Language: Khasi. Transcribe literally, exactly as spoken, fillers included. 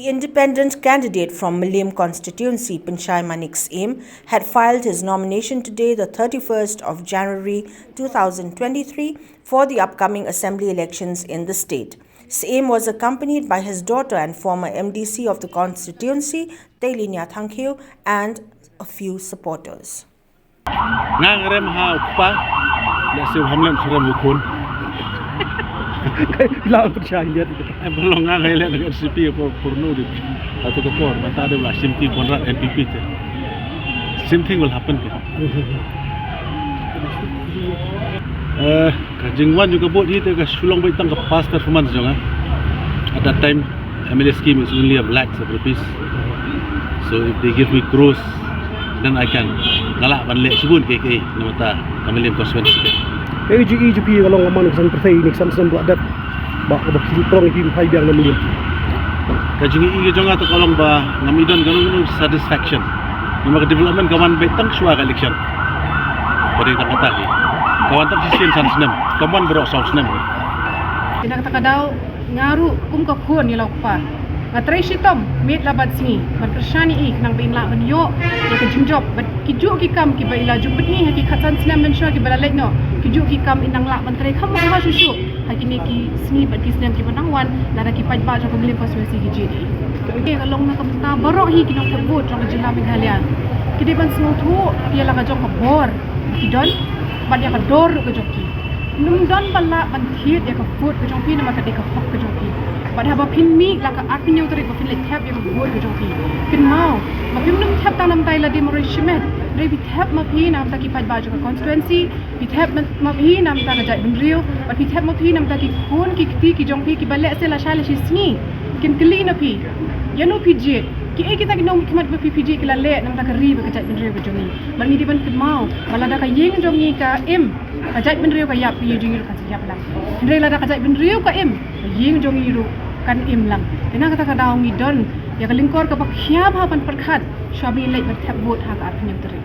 Independent candidate from Mylliem constituency, Pynshai Manik Syiem, had filed his nomination today, the thirty-first of January two thousand twenty-three, for the upcoming assembly elections in the state. Syiem was accompanied by his daughter and former M D C of the constituency, Teilinia Thangkhiew, and a few supporters. Nga ngarem ha u kpa, la siu hamlem surem u khun. La percaya dia. Em, belong nga ngai le N C P por porno di. Atu ko por mata de la simti Conrad N P P te. Same thing will happen ke. Eh, ka jingwan jong ka vote hi te ka shu long beit tang ka past performance jong nga. At that time, M L A scheme is only of lakhs of rupees. So if they give me crores, then I can nga lah ban leh shibun kiei kiei na bynta ka Mylliem constituency. Ka jingïohi jong phi ka long ka man ka san pyrthei ne ka san snem ba la dep ba ka ba ki prong ki phai biang na Mylliem. Ka jingïohi ka jong nga te ka long ba ngam i don kano kano satisfaction. Namar ka development ka wan beit tang shuwa ka election. Ba dei tang kata hi. Ka wan tang shisien san snem. Kam wan baroh saw snem. Ïa kata ka daw nga ruh kum ka khun ïa la u kpa. Nga trei shitom miet la bad sngi ban pyrshang ïa i khnang ba in lah ban ïoh ïa ka jingjop bad kijuh ki kam kiba i la jubit ngi ha ki khatsan snem mynshuwa kiba la leit noh. Kijuh ki kam in nang lah ban trei kham ha shuh shuh ha kine ki sngi bad ki snem kiba nang wan lada ki paidbah jong ka Mylliem constituency ki jied ïa i. Ka long na ka bynta baroh hi ki nongthep vote jong ka jylla Meghalaya. Ki dei ban sngewthuh ïa la ka jong ka bor ki don bad ïa ka dor ruh ka jong ki. Ym don ba lah ban thied ïa ka vote ka jong phi namar ka dei ka hok ka jong phi. Bad haba phin mih la ka arphew tarik ba phin leit thep ïa ka vote ka jong phi, kynmaw ba phim nym thep tang namar ba la dei marwei shimet. Hynrei phi thep ma phi namar ki paidbah jong ka constituency, phi thep ma phi namar ka jaitbynriew, bad phi thep ma phi namar ki khun ki kti ki jong phi kiba lehse la shai la shi sngi kin kylli na phi. Ïa no phi jied? Kiei kita ki nongmihkhmat ba phi phi jied ki la leh namar ka ri bad ka jaitbynriew ka jong ngi? Bad ngi dei ban kynmaw ba lada ka ïing jong ngi ka im, ka jaitbynriew ka ïap, ka ïing jong ngi ruh kan sa ïap lang. Hynrei lada ka jaitbynriew ka im, ka ïing jong ngi ruh kan im lang. Te na kata ka daw ngi don ïa ka lyngkor kaba khia bha ban pyrkhat shwa ba ngin leit ban thep vote ha ka arphew tarik.